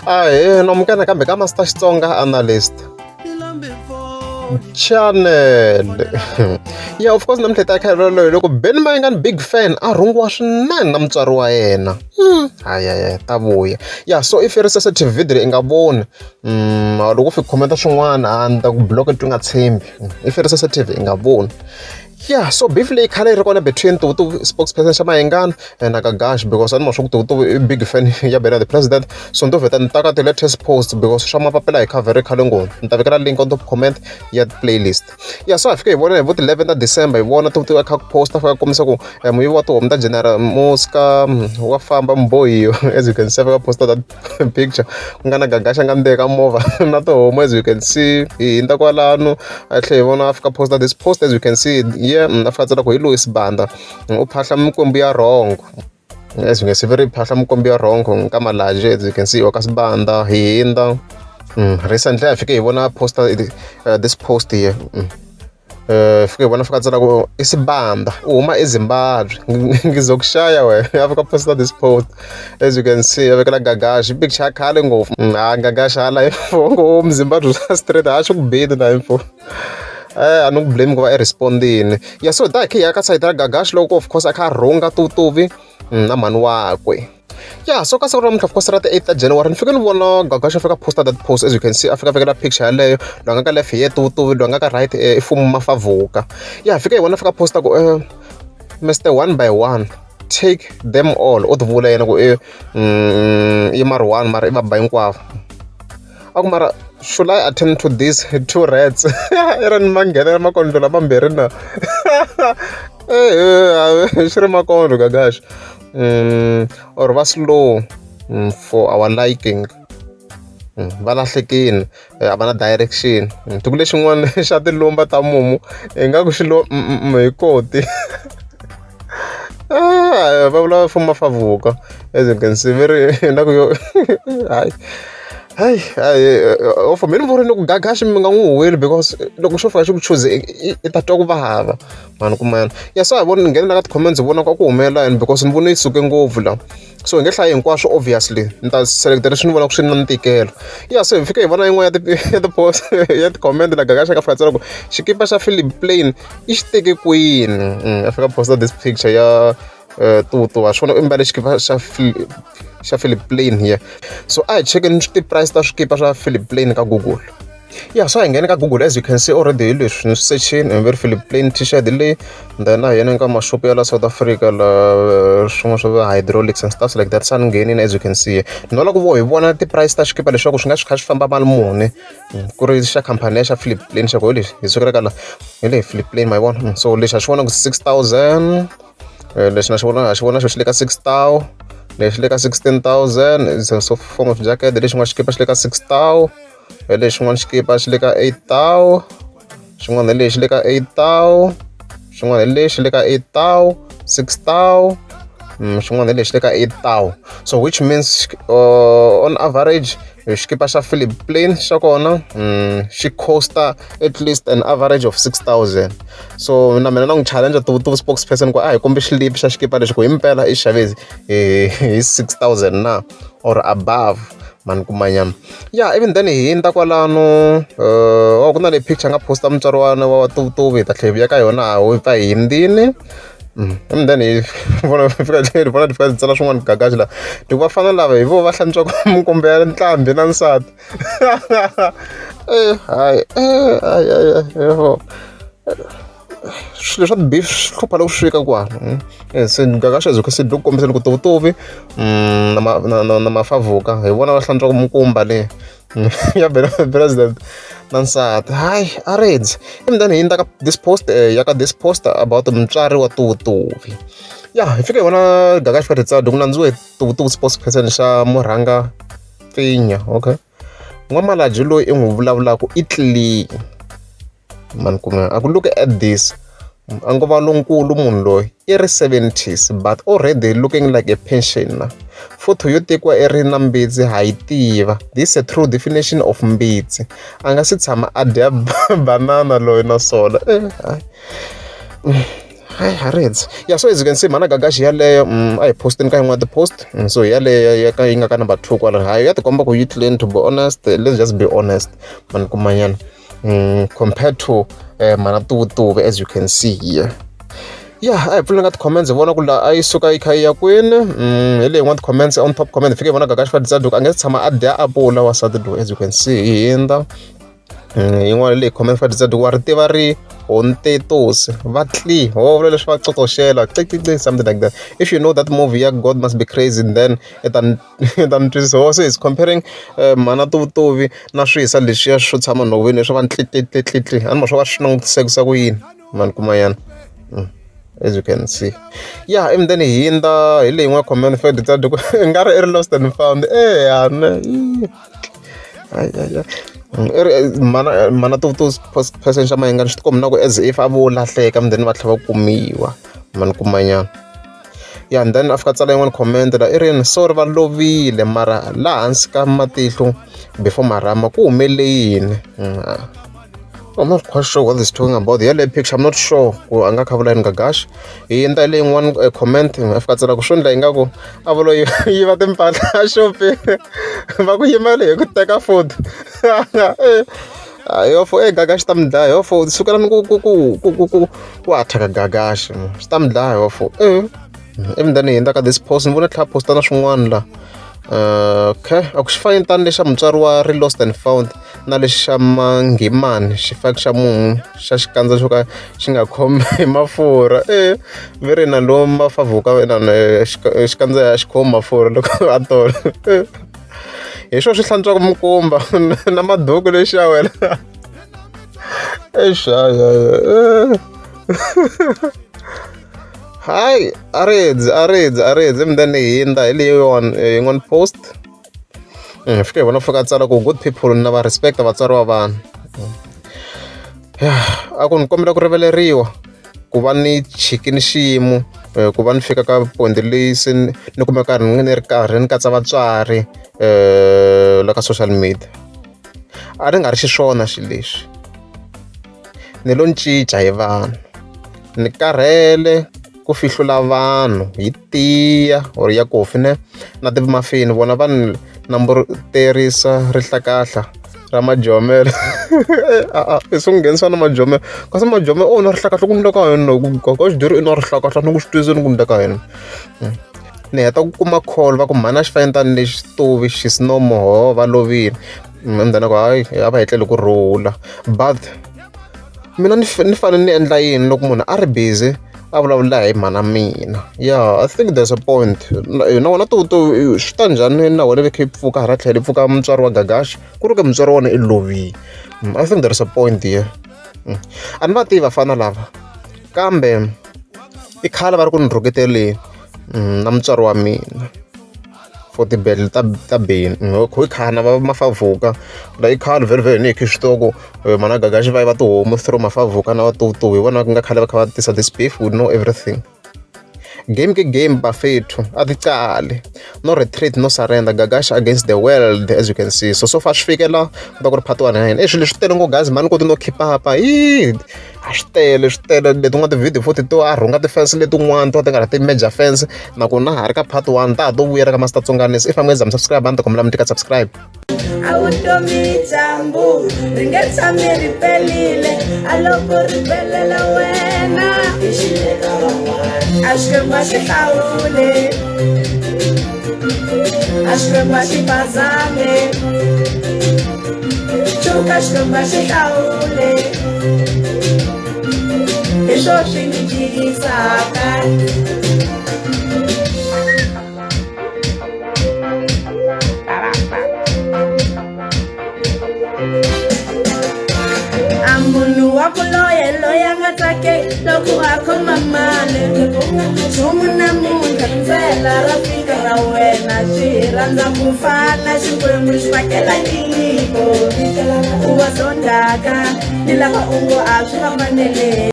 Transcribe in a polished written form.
Ahee, namukela nakambe ka Master Xitsonga Analyst channel. Yeah, of course namuntlha hi ta kha hi loko Benny Mayengani big fan a rhungiwa swinene na mutswari wa yena. Hayi ta vuya. Yeah, so if i ri sensitive video i nga voni. Loko u fika comment swin'wana a ni ta ku block ti nga tshembi. If i ri sensitive i nga voni. Yeah, so beef leyi khale yi ri kona between Tutu spokesperson xa Mayengani na Gagash because a ni ma swa ku Tutu i big fan ya Benny the President. So ni to vheta ni ta ka ti-latest post because swa mapapila hi cover khale ngopfu. Ni ta vekela link on top comment ya playlist. Yeah, so hi fike hi vona hi vo ti-11 ta December hi vona Tutu a kha ku post a fika a kombisa ku muyivi wa tihomu ta General Muska wa famba mubohiwa as you can see a fika posta that picture ku nga na Gagash a nga ndzeni ka movha na tihomu as you can see hi hundza kwalano a tlhela hi vona a fika posta this post as you can see here a fika a tsala ku hi Louis Banda u phahla mikwembu ya wrong as you can see very phahla mikwembu ya wrong ka Malaje as you can see wa ka Sibanda hi hindza recently hi fike hi vona posta this post here. Fike hi vona fika tsala ku i Sibanda u huma eZimbabwe ngizokushaya wena a fika posta this post as you can see a vekela Gagash picture ya khale ngopfu. A Gagash hala info ngo Mzimbabwe straight ha xi ku bini na info. A ni ku blame ku va i respondini. Yeah, so ta hi kha hi ya ka side ra Gagash loko of course a kha a rhunga Tutuvi na mhani wakwe. Yeah, so ka siku ra namuntlha of course ra ti-8 ta January ni fike ni vona Gagash a fika posta that post as you can see a fika vekela picture yaleyo loyi a nga ka left hi ye Tutuvi loyi a nga ka right i Fumu Mafavuka. Yeah, fike hi vona fika posta ku Mr One by One take them all u ti vula yena ku i i mara one mara i va ba hinkwavo. A ku mara should I attend to these two rats i ri ni ma nghenela makondlo lamambirhi na xi ri makondlo Gagash or va slow for our liking. Va lahlekile a va na direction. Tiku lexin'wana xa tilumba ta mumu ingaku xi lo hi koti. Va vula Fumu Mafavuka as you can see very na ku yo hayi hayi hayi for mina ni vona ku Gagash mi nga n'wi huhweli because loko xo fika xi ku chuze i ta twa ku vava mani kumana. Yeah, so a hi voni ni nghena na ka ti-comments hi vona ku a ku humelela yini because ni vone yi suke ngopfu la. So hi nge hlayi hinkwaswo obviously ni ta select leswi ni vonaka swi na ntikelo. Yeah, so hi fike hi vona yin'wana ya ti-post ya ti-comment la Gagash a nga fika a tsala ku xikipa xa Philip Plain i xi teke kwini. A fika posta this picture ya Tutu wa swi vona i mbale xikipa xa Philip Plain here. So a hi chekeni ti-price ta swikipa swa Philip Plain ka Google. Yeah, so a hi ngheni ka Google as you can see already hi leswi ni swi sechini ve ri Philip Plain t-shirt leyi then a hi yeni ka mashopo ya la South Africa la swin'wana swa hydraulics and stuff like that se a ni nghenini as you can see. Ni lava ku vo hi vona ti-price ta xikipa leswaku swi nga swi kha swi famba mali muni ku ri xa khampani ya xa Philip Plain xa ku hi lexi hi sukela ka la hi leyi Philip Plain ma yi vona. So lexi ha xi vona ku 6000 lexi na xi vona ha xi vona xo xi le ka 6000 lexi le ka 16,000 is a form of jacket lexin'wana xikipa xi le ka 6000 hi lexin'wana xikipa xi le ka 8000 xin'wana hi lexi le ka 8000 xin'wana hi lexi le ka 8000 6000 xin'wana hi lexi le ka 8000. So which means on average xikipa xa Philip Plain xa kona xi costa at least an average of 6000. So na mina na n'wi challenge Tutu spokesperson ku a hi kombi xilipi xa xikipa lexi ku himpela i xave hi 6000 na or above mani kumanyana. Yeah, even then hi hundza kwalano ku na le picture nga posta mutswari wa Tutu hi ta tlhela hi vuya ka yona hi pfa hi hundzini. And then hi vona fika hi vona ti fika ti tsala swin'wana Gagash la ti ku vafana lava hi vo va hlantswaka minkombe ya ntlhambi na nsati. Hayi hayi hayi swilo swa ti-beef swi hlupha loko swi fika kwala. Se Gagash as se ku kombisa ku Tutuvi na Mafavuka hi vona va hlantswaka minkumba leyi ya president na nsati. Hayi a rindzi even then hi hundza ka this post ya ka this post about mutswari wa Tutuvi. Yeah, hi fike hi vona Gagash fika ti tsala ku landziwe Tutu spokesperson xa Murhanga Pfinya. Okay, n'wamalaji loyi i n'wi vulavulaka i clean mani kumbe a ku look at this a ngo va lonkulu munhu loyi i ri 70s but already looking like a pensioner. Photo yo tekiwa i ri na mbitsi ha yi tiva this is a true definition of mbitsi a nga si tshama a dya banana loyi naswona hayi. Hayi, Harriet. Yeah, so as you can see, mana Gagashi yaleyo a hi postini ka yin'wana ti-post. So yaleyo ya ka yi nga ka number 2 kwala, hayi, ya tikomba ku yi clean. To be honest, let's just be honest, man, kumanyana compared to mana Tuvutuvi, as you can see here. Yeah, a hi pfuleni ka ti-comments hi vona ku laha a yi suka yi kha yi ya kwini. Hi leyi yin'wana ti-comments on top comment, fike hi vona Gagashi fa a nge se tshama a dya apula wansati loyi, as you can see. Hi hindza yin'wana leyi comment fa wa ri tiva ri hontetosi va tli ho vula leswi va qoqoxela qiqiqi, something like that. If you know that movie ya God Must Be Crazy, then i ta i ta ni twisisa. So is comparing mhana Tuvutuvi na swisa leswiya swo tshama nhoveni leswi va tlitlitlitli, a ni ma swo va swi langutisekisa ku yini, mani kumanyana, as you can see. Yeah, and then hindza hi leyi yin'wana comment fa ku nga ri i ri lost and found yana. I ri mana mana Tuvutuvi person xa Mayengani swi tikomba na ku as if a vo lahleka, then va tlhela va kumiwa, mani kumanyana. Yeah, and then a fika tsala yin'wana comment la i rini, sorry, va lovile mara laha hansi ka matihlo before marhama ku humelele yini? I'm not quite sure what he's talking about. Yaleyo picture, I'm not sure ku a nga kha vula yini Gagashi. Hi endla leyi yin'wana comment, a fika tsala ku swo endla ingaku a vula yiva timpahla xopeni va ku yimele hi ku teka photo. Yofo e Gagashi ta mi dlaya yofo, sukelani ku ku ku ku ku ku ku attack Gagashi, swi ta mi dlaya yofo e. Ivi then hi hundza ka this post, ni vona tlhela posta na swin'wana la. Okay, a ku xi fani tani lexa mutswari wa ri lost and found na lexi xa manghimani, xifaki xa munhu xa xikandza xo ka xi nga khomi hi mafurha e ve ri na lowu mafavhuka inani xikandza xi khomi mafurha loko a tola hi swona swi hlantswaka mikumba na maduku lexiya wena. Eish, hayi, a ri a ri a ri mi then hi hindza hi leyiwani yin'wana post, hi fika hi vona fika a tsala ku good people na va respect vatswari va vanhu. A ku ni kombela ku rivaleriwa ku va ni chikini xiyimo, ku va ni fika ka point leyi se ni kumeka ni ri karhi ni katsa vatswari la ka social media, a ni nga ri xiswona xilo lexi, ni lo ni cinca hi vanhu, ni karhele ku fihlula vanhu hi tiya or ya kofi ne na timafini vona va ni nambuterisa rihlakahla ra majomela. A i swi nghenisa na majomela kasi majomela o na rihlakahla ku ndla ka yena ka xidiri i na rihlakahla ni ku swi twisisa ni ku ndla ka yena. Ni heta ku kuma call va ku mhani a xifanyetana lexi tuvi she's no more, va lovile, and then ku hayi a va hetlele ku rhula, but mina ni ni fanele ni endla yini loko munhu a ri busy a vulavula hi mhana mina? Yeah, I think there's a point na wena to swi ta njhani na wena ve kha yi pfuka hala tlhelo yi pfuka mutswari wa Gagashi ku ri ke mutswari wa wena i lovile. I think there is a point here. A ni va tivi vafana lava kambe i khale va ri ku ni rhuketeleni na mutswari wa mina for tibedhlele ta Benny hi khana va mafavhuka la i khale vhele vhele ni hi khe swi tiva ku mana Gagashi va yiva tihomu through mafavhuka na vatuvutuvi, hi vona ku nga khale va kha va tisa this beef. We know everything. Game ke game bafethu, a ti cali, no retreat, no surrender. Gagashi against the world, as you can see. So so far swi fikela ku ta ku ri part 1 ya hina. Swilo leswi tele ngopfu guys, mani koti no keep up hi a swi tele, swi tele letin'wana ti-video futhi to a rhunga ti-fans letin'wana to ti nga ri ti-major fans nakona ha ri ka part 1 ta ha to vuyela ka Master Tsonganisi. If I'm going to subscribe, a ni ta kombela mi tika subscribe. A vutomi dyambu ri nge tshami ri pelile, a loko ri pelela wena a Xikwembu a xi hlawule, a Xikwembu a xi bazange tshuka, Xikwembu a xi hlawule, hi swo swi ni jikisaka. A munhu wa ku loye loyi a nga tsakeki loko a khoma mali nchumu namuntlha ntsena ra fika ra wena swi hi rhandza ku fana Xikwembu xi fakela tinyiko u va zondaka ni lava u ngo a swi va fanele.